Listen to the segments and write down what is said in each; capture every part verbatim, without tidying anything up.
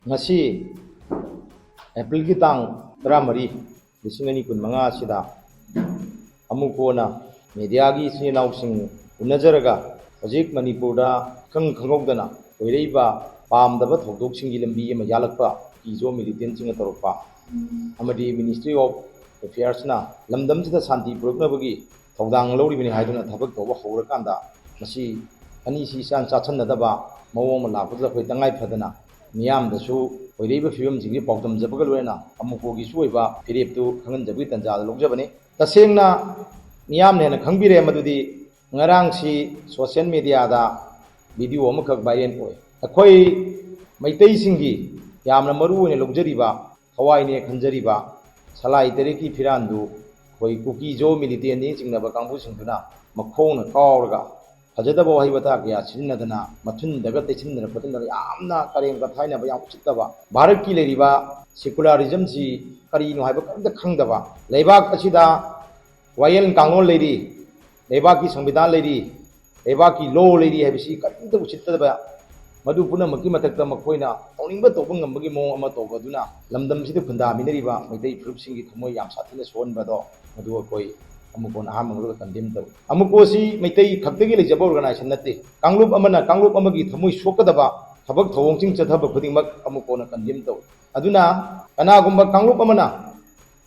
ꯉꯁꯤ ꯑꯦꯄ꯭ꯔꯤꯜꯒꯤ ꯇꯥꯡ ꯇꯔꯥꯃꯔꯤ, ꯂꯤꯁꯤꯡ ꯑꯅꯤ ꯀꯨꯟꯃꯉꯥ ꯑꯁꯤꯗ ꯑꯃꯨꯛ ꯀꯣꯟꯅ ꯃꯦꯗꯤꯌꯥꯒꯤ ꯏꯆꯤꯟ ꯏꯅꯥꯎꯁꯤꯡ ꯎꯅꯖꯔꯒ ꯍꯧꯖꯤꯛ ꯃꯅꯤꯄꯨꯔꯗ ꯏꯈꯪ ꯈꯪꯍꯧꯗꯅ ꯑꯣꯏꯔꯛꯏꯕ ꯄꯥꯝꯗꯕ ꯊꯧꯗꯣꯛꯁꯤꯡꯒꯤ ꯂꯝꯕꯤ ꯑꯃ ꯌꯥꯜꯂꯛꯄ ꯀꯨꯀꯤꯖꯣ ꯃꯤꯂꯤꯇꯦꯟꯁꯤꯡꯅ ꯇꯧꯔꯛꯄ ꯑꯃꯗꯤ Ministry of Affairsꯅ ꯂꯝꯗꯝꯁꯤꯗ ꯁꯥꯟꯇꯤ ꯄꯨꯔꯛꯅꯕꯒꯤ ꯊꯧꯗꯥꯡ ꯂꯧꯔꯤꯕꯅꯤ ꯍꯥꯏꯗꯨꯅ ꯊꯕꯛ ꯇꯧꯕ ꯍꯧꯔꯀꯥꯟꯗ ꯃꯁꯤ ꯑꯅꯤꯁꯤ ꯏꯆꯥꯟ ꯆꯥꯁꯟꯅꯗꯕ ꯃꯑꯣꯡ ꯑꯃ ꯂꯥꯛꯄꯗꯨꯗ ꯑꯩꯈꯣꯏ ꯇꯉꯥꯏ ꯐꯗꯅ ꯃꯤꯌꯥꯝꯗꯁꯨ ꯑꯣꯏꯔꯛꯏꯕ ꯐꯤꯕꯝꯁꯤꯡꯁꯤ ꯄꯥꯎꯗꯝꯖꯕꯒ ꯂꯣꯏꯅꯅ ꯑꯃꯨꯛ ꯀꯣꯟꯒꯤꯁꯨ ꯑꯣꯏꯕ ꯐꯤꯔꯦꯞꯇꯨ ꯈꯪꯍꯟꯖꯕꯒꯤ ꯇꯥꯟꯖꯥꯗ ꯂꯧꯖꯕꯅꯤ꯫ ꯇꯁꯦꯡꯅ ꯃꯤꯌꯥꯝꯅ ꯍꯦꯟꯅ ꯈꯪꯕꯤꯔꯦ ꯃꯗꯨꯗꯤ ꯉꯔꯥꯡꯁꯤ social mediaꯗ video ꯑꯃꯈꯛ viral ꯑꯣꯏ꯫ ꯑꯩꯈꯣꯏ ꯃꯩꯇꯩꯁꯤꯡꯒꯤ ꯌꯥꯝꯅ ꯃꯔꯨ ꯑꯣꯏꯅ ꯂꯧꯖꯔꯤꯕ, ꯊꯋꯥꯏꯅꯦ ꯈꯟꯖꯔꯤꯕ ꯁꯂꯥꯏ ꯇꯔꯦꯠꯀꯤ ꯐꯤꯔꯥꯟꯗꯨ ꯑꯩꯈꯣꯏ ꯀꯨꯀꯤꯖꯣ ꯃꯤꯂꯤꯇꯦꯟꯅꯤ ꯆꯤꯡꯅꯕ ꯀꯥꯡꯕꯨꯁꯤꯡꯗꯨꯅ ꯃꯈꯣꯡꯅ ꯀꯥꯎꯔꯒ ꯐꯖꯗꯕ ꯋꯥꯍꯩ ꯋꯥꯇꯥ ꯀꯌꯥ ꯁꯤꯖꯤꯟꯅꯗꯅ ꯃꯊꯨꯟꯗꯒ ꯇꯩꯁꯤꯟꯗꯅ ꯈꯣꯠꯆꯤꯟꯗꯅ ꯌꯥꯝꯅ ꯀꯔꯦꯝ ꯀꯊꯥꯏꯅꯕ, ꯌꯥꯝ ꯎꯁꯤꯠꯇꯕ, ꯚꯥꯔꯠꯀꯤ ꯂꯩꯔꯤꯕ secularismꯁꯤ ꯀꯔꯤꯅꯣ ꯍꯥꯏꯕ ꯀꯔꯤꯝꯇ ꯈꯪꯗꯕ, ꯂꯩꯕꯥꯛ ꯑꯁꯤꯗ ꯋꯥꯌꯦꯜ ꯀꯥꯡꯂꯣꯟ ꯂꯩꯔꯤ, ꯂꯩꯕꯥꯛꯀꯤ ꯁꯪꯕꯤꯙꯥꯟ ꯂꯩꯔꯤ, ꯂꯩꯕꯥꯛꯀꯤ law ꯂꯩꯔꯤ ꯍꯥꯏꯕꯁꯤ ꯀꯔꯤꯝꯇ ꯎꯁꯤꯠꯇꯗꯕ, ꯃꯗꯨ ꯄꯨꯝꯅꯃꯛꯀꯤ ꯃꯊꯛꯇ ꯃꯈꯣꯏꯅ ꯇꯧꯅꯤꯡꯕ ꯇꯧꯕ ꯉꯝꯕꯒꯤ ꯃꯑꯣꯡ ꯑꯃ ꯇꯧꯕꯗꯨꯅ ꯂꯝꯗꯝꯁꯤꯗ ꯈꯨꯟꯗꯥꯃꯤꯟꯅꯔꯤꯕ ꯃꯩꯇꯩ ꯐꯨꯔꯨꯞꯁꯤꯡꯒꯤ ꯊꯃꯣꯏ ꯌꯥꯝ ꯁꯥꯊꯤꯅ ꯁꯣꯛꯍꯟꯕꯗꯣ ꯃꯗꯨ ꯑꯩꯈꯣꯏ ꯑꯃꯨꯛ ꯀꯣꯟꯅ ꯑꯍꯥꯟꯕ ꯃꯔꯛꯇ condemn ꯇꯧꯏ꯫ ꯑꯃꯨꯛ ꯀꯣꯟꯁꯤ ꯃꯩꯇꯩ ꯈꯛꯇꯒꯤ ꯂꯩꯖꯕ organisation ꯅꯠꯇꯦ꯫ ꯀꯥꯡꯂꯨꯞ ꯑꯃꯅ ꯀꯥꯡꯂꯨꯞ ꯑꯃꯒꯤ ꯊꯃꯣꯏ ꯁꯣꯛꯀꯗꯕ ꯊꯕꯛ ꯊꯧꯑꯣꯡꯁꯤꯡ ꯆꯠꯊꯕ ꯈꯨꯗꯤꯡꯃꯛ ꯑꯃꯨꯛ ꯀꯣꯟꯅ condemn ꯇꯧꯏ꯫ ꯑꯗꯨꯅ ꯀꯅꯥꯒꯨꯝꯕ ꯀꯥꯡꯂꯨꯞ ꯑꯃꯅ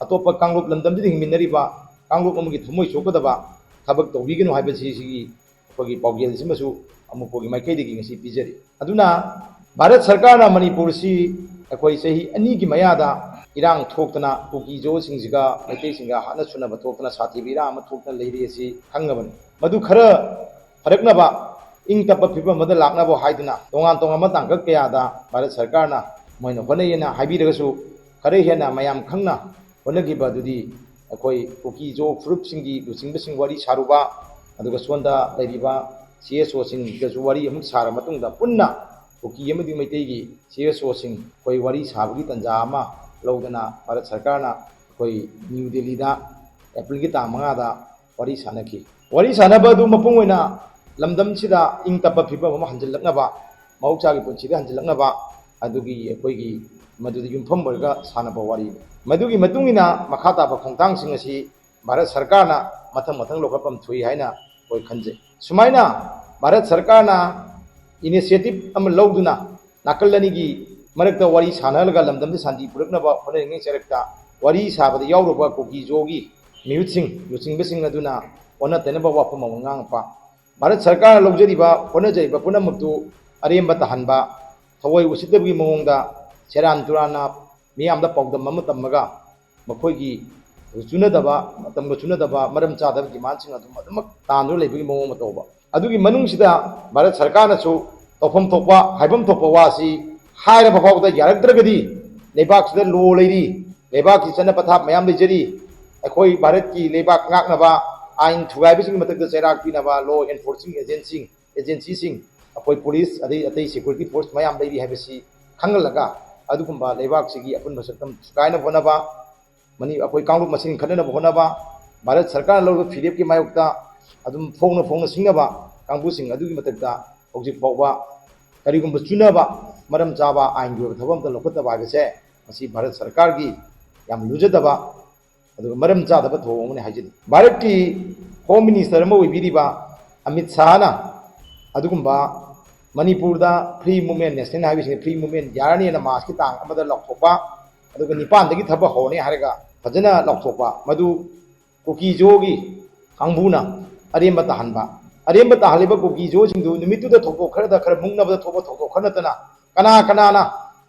ꯑꯇꯣꯞꯄ ꯀꯥꯡꯂꯨꯞ, ꯂꯝꯗꯝꯁꯤꯗ ꯍꯤꯡꯃꯤꯟꯅꯔꯤꯕ ꯀꯥꯡꯂꯨꯞ ꯑꯃꯒꯤ ꯊꯃꯣꯏ ꯁꯣꯛꯀꯗꯕ ꯊꯕꯛ ꯇꯧꯕꯤꯒꯅꯨ ꯍꯥꯏꯕꯁꯤ ꯁꯤꯒꯤ ꯑꯩꯈꯣꯏꯒꯤ ꯄꯥꯎꯖꯦꯜꯁꯤꯃꯁꯨ ꯑꯃꯨꯛ ꯀꯣꯟꯒꯤ ꯃꯥꯏꯀꯩꯗꯒꯤ ꯉꯁꯤ ꯄꯤꯖꯔꯤ꯫ ꯑꯗꯨꯅ ꯚꯥꯔꯠ ꯁꯔꯀꯥꯔꯅ ꯃꯅꯤꯄꯨꯔꯁꯤ ꯑꯩꯈꯣꯏ ꯆꯍꯤ ꯑꯅꯤꯒꯤ ꯃꯌꯥꯗ ꯏꯔꯥꯡ ꯊꯣꯛꯇꯅ ꯀꯨꯀꯤꯖꯣꯁꯤꯡꯁꯤꯒ ꯃꯩꯇꯩꯁꯤꯡꯒ ꯍꯥꯠꯅ ꯁꯨꯅꯕ ꯊꯣꯛꯇꯅ ꯁꯥꯊꯤꯕ ꯏꯔꯥꯡ ꯑꯃ ꯊꯣꯛꯇꯅ ꯂꯩꯔꯤ ꯑꯁꯤ ꯈꯪꯉꯕꯅꯤ꯫ ꯃꯗꯨ ꯈꯔ ꯐꯔꯛꯅꯕ, ꯏꯪ ꯇꯞꯄ ꯐꯤꯕꯝ ꯑꯃꯗ ꯂꯥꯛꯅꯕ ꯍꯥꯏꯗꯨꯅ ꯇꯣꯉꯥꯟ ꯇꯣꯉꯥꯟꯕ ꯇꯥꯡꯀꯛ ꯀꯌꯥꯗ ꯚꯥꯔꯠ ꯁꯔꯀꯥꯔꯅ ꯃꯣꯏꯅ ꯍꯣꯠꯅꯩꯌꯦꯅ ꯍꯥꯏꯕꯤꯔꯒꯁꯨ, ꯈꯔ ꯍꯦꯟꯅ ꯃꯌꯥꯝ ꯈꯪꯅ ꯍꯣꯠꯅꯈꯤꯕ ꯑꯗꯨꯗꯤ ꯑꯩꯈꯣꯏ ꯀꯨꯀꯤꯖꯣ ꯐꯨꯔꯨꯞꯁꯤꯡꯒꯤ ꯂꯨꯆꯤꯡꯕꯁꯤꯡ ꯋꯥꯔꯤ ꯁꯥꯔꯨꯕ, ꯑꯗꯨꯒ ꯁꯣꯝꯗ ꯂꯩꯔꯤꯕ CSOꯁꯤꯡꯒꯁꯨ ꯋꯥꯔꯤ ꯑꯃꯨꯛ ꯁꯥꯔ ꯃꯇꯨꯡꯗ ꯄꯨꯟꯅ ꯀꯨꯀꯤ ꯑꯃꯗꯤ ꯃꯩꯇꯩꯒꯤ CSOꯁꯤꯡ ꯑꯩꯈꯣꯏ ꯋꯥꯔꯤ ꯁꯥꯕꯒꯤ ꯇꯥꯟꯖꯥ ꯑꯃ ꯂꯧꯗꯅ ꯚꯥꯔꯠ ꯁꯔꯀꯥꯔꯅ ꯑꯩꯈꯣꯏ ꯅ꯭ꯌꯨ ꯗꯦꯜꯂꯤꯗ ꯑꯦꯄ꯭ꯔꯤꯜꯒꯤ ꯇꯥꯡ ꯃꯉꯥꯗ ꯋꯥꯔꯤ ꯁꯥꯟꯅꯈꯤ꯫ ꯋꯥꯔꯤ ꯁꯥꯟꯅꯕ ꯑꯗꯨ ꯃꯄꯨꯡ ꯑꯣꯏꯅ ꯂꯝꯗꯝꯁꯤꯗ ꯏꯪ ꯇꯞꯄ ꯐꯤꯕꯝ ꯑꯃ ꯍꯟꯖꯤꯜꯂꯛꯅꯕ, ꯃꯍꯧꯁꯥꯒꯤ ꯄꯨꯟꯁꯤꯗ ꯍꯟꯖꯤꯜꯂꯛꯅꯕ, ꯑꯗꯨꯒꯤ ꯑꯩꯈꯣꯏꯒꯤ ꯃꯗꯨꯗ ꯌꯨꯝꯐꯝ ꯑꯣꯏꯔꯒ ꯁꯥꯟꯅꯕ ꯋꯥꯔꯤꯅꯤ꯫ ꯃꯗꯨꯒꯤ ꯃꯇꯨꯡ ꯏꯟꯅ ꯃꯈꯥ ꯇꯥꯕ ꯈꯣꯡꯊꯥꯡꯁꯤꯡ ꯑꯁꯤ ꯚꯥꯔꯠ ꯁꯔꯀꯥꯔꯅ ꯃꯊꯪ ꯃꯊꯪ ꯂꯧꯈꯠꯐꯝ ꯊꯣꯛꯏ ꯍꯥꯏꯅ ꯑꯩꯈꯣꯏ ꯈꯟꯖꯩ꯫ ꯁꯨꯃꯥꯏꯅ ꯚꯥꯔꯠ ꯁꯔꯀꯥꯔꯅ initiative ꯑꯃ ꯂꯧꯗꯨꯅ ꯅꯥꯀꯜ ꯑꯅꯤꯒꯤ ꯃꯔꯛꯇ ꯋꯥꯔꯤ ꯁꯥꯟꯅꯍꯜꯂꯒ ꯂꯝꯗꯝꯗ ꯁꯥꯟꯇꯤ ꯄꯨꯔꯛꯅꯕ ꯍꯣꯠꯅꯔꯤꯉꯩ ꯆꯔꯛꯇ ꯋꯥꯔꯤ ꯁꯥꯕꯗ ꯌꯥꯎꯔꯨꯕ ꯀꯨꯀꯤ ꯖꯣꯒꯤ ꯃꯤꯍꯨꯠꯁꯤꯡ ꯂꯨꯆꯤꯡꯕꯁꯤꯡ ꯑꯗꯨꯅ ꯑꯣꯟꯅ ꯇꯩꯅꯕ ꯋꯥꯐꯝ ꯑꯃ ꯉꯥꯡꯉꯛꯄ, ꯚꯥꯔꯠ ꯁꯔꯀꯥꯔꯅ ꯂꯧꯖꯔꯤꯕ ꯍꯣꯠꯅꯖꯔꯤꯕ ꯄꯨꯝꯅꯃꯛꯇꯨ ꯑꯔꯦꯝꯕ ꯇꯥꯍꯟꯕ, ꯊꯑꯣꯏ ꯎꯁꯤꯠꯇꯕꯒꯤ ꯃꯑꯣꯡꯗ ꯁꯦꯔꯥꯟ ꯇꯨꯔꯥꯟꯅ ꯃꯤꯌꯥꯝꯗ ꯄꯥꯎꯗꯝ ꯑꯃ ꯇꯝꯃꯒ ꯃꯈꯣꯏꯒꯤ ꯆꯨꯅꯗꯕ, ꯃꯇꯝꯒ ꯆꯨꯅꯗꯕ, ꯃꯔꯝ ꯆꯥꯗꯕ demandꯁꯤꯡ ꯑꯗꯨꯝ ꯑꯗꯨꯃꯛ ꯇꯥꯟꯗꯨꯅ ꯂꯩꯕꯒꯤ ꯃꯑꯣꯡ ꯑꯃ ꯇꯧꯕ꯫ ꯑꯗꯨꯒꯤ ꯃꯅꯨꯡꯁꯤꯗ ꯚꯥꯔꯠ ꯁꯔꯀꯥꯔꯅꯁꯨ ꯇꯧꯐꯝ ꯊꯣꯛꯄ, ꯍꯥꯏꯐꯝ ꯊꯣꯛꯄ ꯋꯥꯁꯤ ꯍꯥꯏꯔꯕ ꯐꯥꯎꯕꯗ ꯌꯥꯔꯛꯇ꯭ꯔꯒꯗꯤ ꯂꯩꯕꯥꯛꯁꯤꯗ law ꯂꯩꯔꯤ, ꯂꯩꯕꯥꯛꯀꯤ ꯆꯠꯅ ꯄꯊꯥꯞ ꯃꯌꯥꯝ ꯂꯩꯖꯔꯤ꯫ ꯑꯩꯈꯣꯏ ꯚꯥꯔꯠꯀꯤ ꯂꯩꯕꯥꯛ ꯉꯥꯛꯅꯕ, ꯑꯥꯏꯟ ꯊꯨꯒꯥꯏꯕꯁꯤꯡꯒꯤ ꯃꯊꯛꯇ ꯆꯩꯔꯥꯛ ꯄꯤꯅꯕ law enforcing agency, agencyꯁꯤꯡ, ꯑꯩꯈꯣꯏ police, ꯑꯗꯩ ꯑꯇꯩ security force ꯃꯌꯥꯝ ꯂꯩꯔꯤ ꯍꯥꯏꯕꯁꯤ ꯈꯪꯍꯜꯂꯒ ꯑꯗꯨꯒꯨꯝꯕ ꯂꯩꯕꯥꯛꯁꯤꯒꯤ ꯑꯄꯨꯟꯕ ꯁꯛꯇꯝ ꯊꯨꯒꯥꯏꯅꯕ ꯍꯣꯠꯅꯕ, ꯃꯅꯤ-, ꯑꯩꯈꯣꯏ ꯀꯥꯡꯂꯨꯞ ꯃꯁꯦꯟ ꯈꯠꯅꯅꯕ ꯍꯣꯠꯅꯕ, ꯚꯥꯔꯠ ꯁꯔꯀꯥꯔꯅ ꯂꯧꯔꯤꯕ ꯐꯤꯔꯦꯞꯀꯤ ꯃꯥꯌꯣꯛꯇ ꯑꯗꯨꯝ ꯐꯣꯡꯅ ꯐꯣꯡꯅ ꯁꯤꯡꯅꯕ ꯀꯥꯡꯕꯨꯁꯤꯡ ꯑꯗꯨꯒꯤ ꯃꯊꯛꯇ ꯍꯧꯖꯤꯛ ꯐꯥꯎꯕ ꯀꯔꯤꯒꯨꯝꯕ ꯆꯨꯅꯕ, ꯃꯔꯝ ꯆꯥꯕ ꯑꯥꯏꯟꯒꯤ ꯑꯣꯏꯕ ꯊꯕꯛ ꯑꯝꯇ ꯂꯧꯈꯠꯇꯕ ꯍꯥꯏꯕꯁꯦ ꯃꯁꯤ ꯚꯥꯔꯠ ꯁꯔꯀꯥꯔꯒꯤ ꯌꯥꯝ ꯂꯨꯖꯗꯕ, ꯑꯗꯨꯒ ꯃꯔꯝ ꯆꯥꯗꯕ ꯊꯧꯑꯣꯡ ꯑꯃꯅꯤ ꯍꯥꯏꯖꯅꯤꯡꯏ꯫ ꯚꯥꯔꯠꯀꯤ Home Minister ꯑꯃ ꯑꯣꯏꯕꯤꯔꯤꯕ ꯑꯃꯤꯠ ꯁꯥꯍꯅ ꯑꯗꯨꯒꯨꯝꯕ ꯃꯅꯤꯄꯨꯔꯗ free movement, national highwayꯁꯤꯡꯗ free movement ꯌꯥꯔꯅꯤꯅ Marchꯀꯤ ꯇꯥꯡ ꯑꯃꯗ ꯂꯥꯎꯊꯣꯛꯄ, ꯑꯗꯨꯒ ꯅꯤꯄꯥꯟꯗꯒꯤ ꯊꯕꯛ ꯍꯧꯔꯅꯤ ꯍꯥꯏꯔꯒ ꯐꯖꯅ ꯂꯥꯎꯊꯣꯛꯄ, ꯃꯗꯨ ꯀꯨꯀꯤ ꯖꯣꯒꯤ ꯀꯥꯡꯕꯨꯅ ꯑꯔꯦꯝꯕ ꯇꯥꯍꯟꯕ, ꯑꯔꯦꯝꯕ ꯇꯥꯍꯜꯂꯤꯕ ꯀꯨꯀꯤ ꯖꯣꯁꯤꯡꯗꯨ ꯅꯨꯃꯤꯠꯇꯨꯗ ꯊꯧꯗꯣꯛ ꯈꯔꯗ ꯈꯔ ꯃꯨꯛꯅꯕꯗ ꯊꯣꯛꯄ ꯊꯧꯗꯣꯛ ꯈꯔ ꯅꯠꯇꯅ ꯀꯅꯥ ꯀꯅꯥꯅ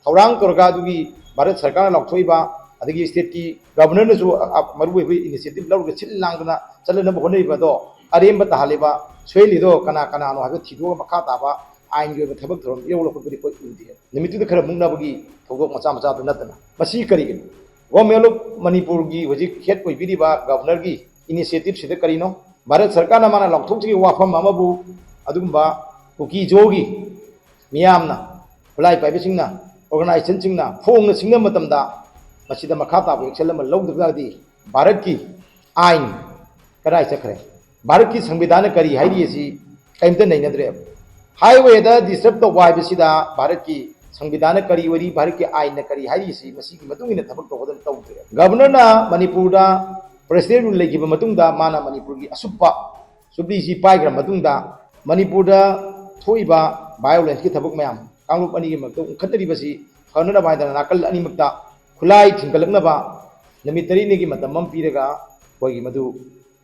ꯊꯧꯔꯥꯡ ꯇꯧꯔꯒ ꯑꯗꯨꯒꯤ ꯚꯥꯔꯠ ꯁꯔꯀꯥꯔꯅ ꯂꯥꯎꯊꯣꯛꯏꯕ, ꯑꯗꯒꯤ stateꯀꯤ governorꯅꯁꯨ ꯑ-, ꯑ-, ꯃꯔꯨꯑꯣꯏꯕ initiative ꯂꯧꯔꯒ ꯁꯤꯜ ꯂꯥꯡꯗꯨꯅ ꯆꯠꯅꯅꯕ ꯍꯣꯠꯅꯔꯤꯕ ꯑꯗꯣ ꯑꯔꯦꯝꯕ ꯇꯥꯍꯜꯂꯤꯕ, ꯁꯣꯏꯍꯜꯂꯤꯗꯣ ꯀꯅꯥ ꯀꯅꯥꯅꯣ ꯍꯥꯏꯕ ꯊꯤꯗꯣꯛꯑꯒ ꯃꯈꯥ ꯇꯥꯕ ꯑꯥꯏꯟꯒꯤ ꯑꯣꯏꯕ ꯊꯕꯛ ꯊꯧꯔꯝ ꯏꯔꯧ ꯂꯧꯈꯠꯄꯗꯤ ꯑꯩꯈꯣꯏ ꯎꯗꯦ꯫ ꯅꯨꯃꯤꯠꯇꯨꯗ ꯈꯔ ꯃꯨꯛꯅꯕꯒꯤ ꯊꯧꯗꯣꯛ ꯃꯆꯥ ꯃꯆꯥꯗꯨ ꯅꯠꯇꯅ꯫ ꯃꯁꯤ ꯀꯔꯤꯒꯤꯅꯣ? Government of ꯃꯅꯤꯄꯨꯔꯒꯤ ꯍꯧꯖꯤꯛ head ꯑꯣꯏꯕꯤꯔꯤꯕ governorꯒꯤ initiativeꯁꯤꯗ ꯀꯔꯤꯅꯣ? ꯚꯥꯔꯠ ꯁꯔꯀꯥꯔꯅ ꯃꯥꯅ ꯂꯥꯎꯊꯣꯛꯆꯈꯤꯕ ꯋꯥꯐꯝ ꯑꯃꯕꯨ ꯑꯗꯨꯒꯨꯝꯕ ꯀꯨꯀꯤ ꯖꯣꯒꯤ ꯃꯤꯌꯥꯝꯅ, ꯈꯨꯠꯂꯥꯏ ꯄꯥꯏꯕꯁꯤꯡꯅ, organizationꯁꯤꯡꯅ ꯐꯣꯡꯅ ꯁꯤꯡꯅꯕ ꯃꯇꯝꯗ ꯃꯁꯤꯗ ꯃꯈꯥ ꯇꯥꯕ action ꯑꯃ ꯂꯧꯗꯕ ꯇꯥꯔꯗꯤ ꯚꯥꯔꯠꯀꯤ ꯑꯥꯏꯟ ꯀꯗꯥꯏ ꯆꯠꯈ꯭ꯔꯦ? ꯚꯥꯔꯠꯀꯤ ꯁꯪꯕꯤꯙꯥꯟꯅ ꯀꯔꯤ ꯍꯥꯏꯔꯤ ꯑꯁꯤ ꯀꯔꯤꯝꯇ ꯅꯩꯅꯗ꯭ꯔꯦꯕ꯫ Highwayꯗ disturb ꯇꯧꯕ ꯍꯥꯏꯕꯁꯤꯗ ꯚꯥꯔꯠꯀꯤ ꯁꯪꯕꯤꯙꯥꯟꯅ ꯀꯔꯤ ꯑꯣꯏꯔꯤ, ꯚꯥꯔꯠꯀꯤ ꯑꯥꯏꯟꯅ ꯀꯔꯤ ꯍꯥꯏꯔꯤꯁꯤ, ꯃꯁꯤꯒꯤ ꯃꯇꯨꯡ ꯏꯟꯅ ꯊꯕꯛ ꯇꯧꯒꯗꯕ ꯇꯧꯗ꯭ꯔꯦ꯫ ꯒꯕꯔꯅꯔꯅ ꯃꯅꯤꯄꯨꯔꯗ ꯄ꯭ꯔꯦꯁꯤꯗꯦꯟ ꯔꯨꯜ ꯂꯩꯈꯤꯕ ꯃꯇꯨꯡꯗ ꯃꯥꯅ ꯃꯅꯤꯄꯨꯔꯒꯤ ꯑꯁꯨꯞꯄ ꯖꯨꯕ꯭ꯂꯤꯁꯤ ꯄꯥꯏꯈ꯭ꯔ ꯃꯇꯨꯡꯗ ꯃꯅꯤꯄꯨꯔꯗ ꯊꯣꯛꯏꯕ ꯚꯥꯏꯑꯣꯂꯦꯟꯁꯀꯤ ꯊꯕꯛ ꯃꯌꯥꯝ ꯀꯥꯡꯂꯨꯞ ꯑꯅꯤꯒꯤ ꯃꯔꯛꯇ ꯎꯪꯈꯠꯅꯔꯤꯕꯁꯤ ꯐꯅꯅꯕ ꯍꯥꯏꯗꯅ ꯅꯥꯀꯜ ꯑꯅꯤꯃꯛꯇ ꯈꯨꯠꯂꯥꯏ ꯊꯤꯡꯒꯠꯂꯛꯅꯕ ꯅꯨꯃꯤꯠ ꯇꯔꯦꯠꯅꯤꯒꯤ ꯃꯇꯝ ꯑꯃ ꯄꯤꯔꯒ ꯑꯩꯈꯣꯏꯒꯤ ꯃꯗꯨ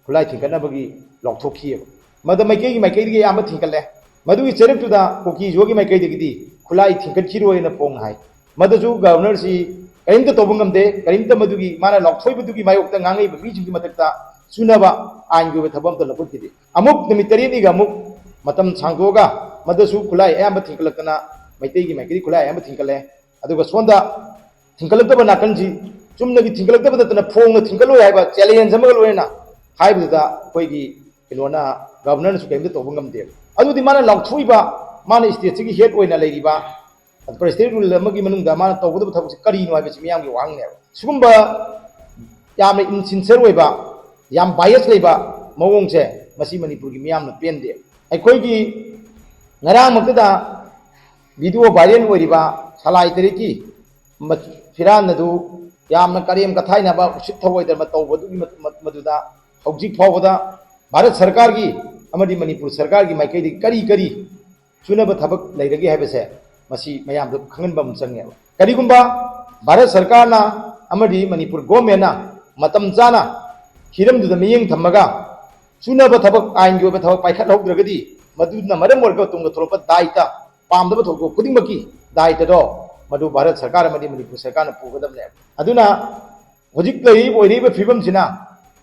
ꯈꯨꯠꯂꯥꯏ ꯊꯤꯡꯒꯠꯅꯕꯒꯤ ꯂꯥꯎꯊꯣꯛꯈꯤꯑꯕ꯫ ꯃꯗ ꯃꯥꯏꯀꯩꯒꯤ ꯃꯥꯏꯀꯩꯗꯒꯤ ꯑꯌꯥꯝꯕ ꯊꯤꯡꯒꯠꯂꯦ꯫ ꯃꯗꯨꯒꯤ ꯆꯩꯔꯛꯇꯨꯗ ꯀꯨꯀꯤ ꯖꯣꯒꯤ ꯃꯥꯏꯀꯩꯗꯒꯤꯗꯤ ꯈꯨꯠꯂꯥꯏ ꯊꯤꯡꯒꯠꯈꯤꯔꯣꯏꯅ ꯐꯣꯡ ꯍꯥꯏ꯫ ꯃꯗꯨꯁꯨ ꯒꯕꯔꯅꯔꯁꯤ ꯀꯔꯤꯝꯇ ꯇꯧꯕ ꯉꯝꯗꯦ꯫ ꯀꯔꯤꯝꯇ ꯃꯗꯨꯒꯤ ꯃꯥꯅ ꯂꯥꯎꯊꯣꯛꯏꯕꯗꯨꯒꯤ ꯃꯥꯌꯣꯛꯇ ꯉꯥꯡꯉꯛꯏꯕ ꯃꯤꯁꯤꯡꯒꯤ ꯃꯊꯛꯇ ꯆꯨꯅꯕ ꯑꯥꯏꯟꯒꯤ ꯑꯣꯏꯕ ꯊꯕꯛ ꯑꯝꯇ ꯂꯧꯈꯠꯈꯤꯗꯦ꯫ ꯑꯃꯨꯛ ꯅꯨꯃꯤꯠ ꯇꯔꯦꯠꯅꯤꯒ ꯑꯃꯨꯛ ꯃꯇꯝ ꯁꯥꯡꯗꯣꯛꯑꯒ ꯃꯗꯨꯁꯨ ꯈꯨꯠꯂꯥꯏ ꯑꯌꯥꯝꯕ ꯊꯤꯡꯒꯠꯂꯛꯇꯅ ꯃꯩꯇꯩꯒꯤ ꯃꯥꯏꯀꯩ ꯈꯨꯠꯂꯥꯏ ꯑꯌꯥꯝꯕ ꯊꯤꯡꯒꯠꯂꯦ꯫ ꯑꯗꯨꯒ ꯁꯣꯝꯗ ꯊꯤꯡꯒꯠꯂꯛꯇꯕ ꯅꯥꯀꯟꯁꯤ ꯆꯨꯝꯅꯒꯤ ꯊꯤꯡꯒꯠꯂꯛꯇꯕ ꯅꯠꯇꯅ ꯐꯣꯡꯅ ꯊꯤꯡꯒꯠꯂꯣꯏ ꯍꯥꯏꯕ ꯆꯦꯂꯦꯟꯖ ꯑꯃꯒ ꯂꯣꯏꯅꯅ ꯍꯥꯏꯕꯗꯨꯗ ꯑꯩꯈꯣꯏꯒꯤ ꯀꯩꯅꯣꯅ ꯒꯕꯔꯅꯔꯅꯁꯨ ꯀꯔꯤꯝꯇ ꯇꯧꯕ ꯉꯝꯗꯦꯕ꯫ ꯑꯗꯨꯗꯤ ꯃꯥꯅ ꯂꯥꯎꯊꯣꯛꯏꯕ, ꯃꯥꯅ ꯁ꯭ꯇꯦꯠꯁꯤꯒꯤ ꯍꯦꯗ ꯑꯣꯏꯅ ꯂꯩꯔꯤꯕ ꯄ꯭ꯔꯦꯁꯤꯗꯦꯟ ꯔꯨꯜ ꯑꯃꯒꯤ ꯃꯅꯨꯡꯗ ꯃꯥꯅ ꯇꯧꯒꯗꯕ ꯊꯕꯛꯁꯤ ꯀꯔꯤꯅꯣ ꯍꯥꯏꯕꯁꯤ ꯃꯤꯌꯥꯝꯒꯤ ꯋꯥꯍꯪꯅꯦꯕ꯫ ꯁꯤꯒꯨꯝꯕ ꯌꯥꯝꯅ ꯏꯟꯁꯤꯟꯁꯤꯌꯔ ꯑꯣꯏꯕ, ꯌꯥꯝ ꯕꯥꯏꯁ ꯂꯩꯕ ꯃꯑꯣꯡꯁꯦ ꯃꯁꯤ ꯃꯅꯤꯄꯨꯔꯒꯤ ꯃꯤꯌꯥꯝꯅ ꯄꯦꯟꯗꯦ꯫ ꯑꯩꯈꯣꯏꯒꯤ ꯉꯔꯥꯡꯃꯛꯇꯗ ꯚꯤꯗꯤꯑꯣ ꯚꯥꯏꯔꯦꯜ ꯑꯣꯏꯔꯤꯕ ꯁꯂꯥꯏ ꯇꯔꯦꯠꯀꯤ ꯃ-, ꯐꯤꯔꯥꯟ ꯑꯗꯨ ꯌꯥꯝꯅ ꯀꯔꯦꯝ ꯀꯊꯥꯏꯅꯕ, ꯎꯁꯤꯠ ꯊꯑꯣꯏꯗꯕ ꯇꯧꯕꯗꯨꯒꯤ ꯃ-, ꯃ-, ꯃꯗꯨꯗ ꯍꯧꯖꯤꯛ ꯐꯥꯎꯕꯗ ꯚꯥꯔꯠ ꯁꯔꯀꯥꯔꯒꯤ ꯑꯃꯗꯤ ꯃꯅꯤꯄꯨꯔ ꯁꯔꯀꯥꯔꯒꯤ ꯃꯥꯏꯀꯩꯗꯒꯤ ꯀꯔꯤ ꯀꯔꯤ ꯆꯨꯅꯕ ꯊꯕꯛ ꯂꯩꯔꯒꯦ ꯍꯥꯏꯕꯁꯦ ꯃꯁꯤ ꯃꯌꯥꯝꯗ ꯈꯪꯍꯟꯕ ꯑꯃ ꯆꯪꯉꯦꯕ꯫ ꯀꯔꯤꯒꯨꯝꯕ ꯚꯥꯔꯠ ꯁꯔꯀꯥꯔꯅ ꯑꯃꯗꯤ ꯃꯅꯤꯄꯨꯔ ꯒꯣꯔꯃꯦꯟꯅ ꯃꯇꯝ ꯆꯥꯅ ꯍꯤꯔꯝꯗꯨꯗ ꯃꯤꯠꯌꯦꯡ ꯊꯝꯃꯒ ꯆꯨꯅꯕ ꯊꯕꯛ, ꯑꯥꯏꯟꯒꯤ ꯑꯣꯏꯕ ꯊꯕꯛ ꯄꯥꯏꯈꯠꯍꯧꯗ꯭ꯔꯒꯗꯤ ꯃꯗꯨꯅ ꯃꯔꯝ ꯑꯣꯏꯔꯒ ꯇꯨꯡꯗ ꯊꯣꯛꯂꯛꯄ ꯗꯥꯏꯇ, ꯄꯥꯝꯗꯕ ꯊꯧꯗꯣꯛ ꯈꯨꯗꯤꯡꯃꯛꯀꯤ ꯗꯥꯏꯇꯗꯣ ꯃꯗꯨ ꯚꯥꯔꯠ ꯁꯔꯀꯥꯔ ꯑꯃꯗꯤ ꯃꯅꯤꯄꯨꯔ ꯁꯔꯀꯥꯔꯅ ꯄꯨꯒꯗꯕꯅꯦꯕ꯫ ꯑꯗꯨꯅ ꯍꯧꯖꯤꯛ ꯂꯩꯔꯤꯕ, ꯑꯣꯏꯔꯤꯕ ꯐꯤꯕꯝꯁꯤꯅ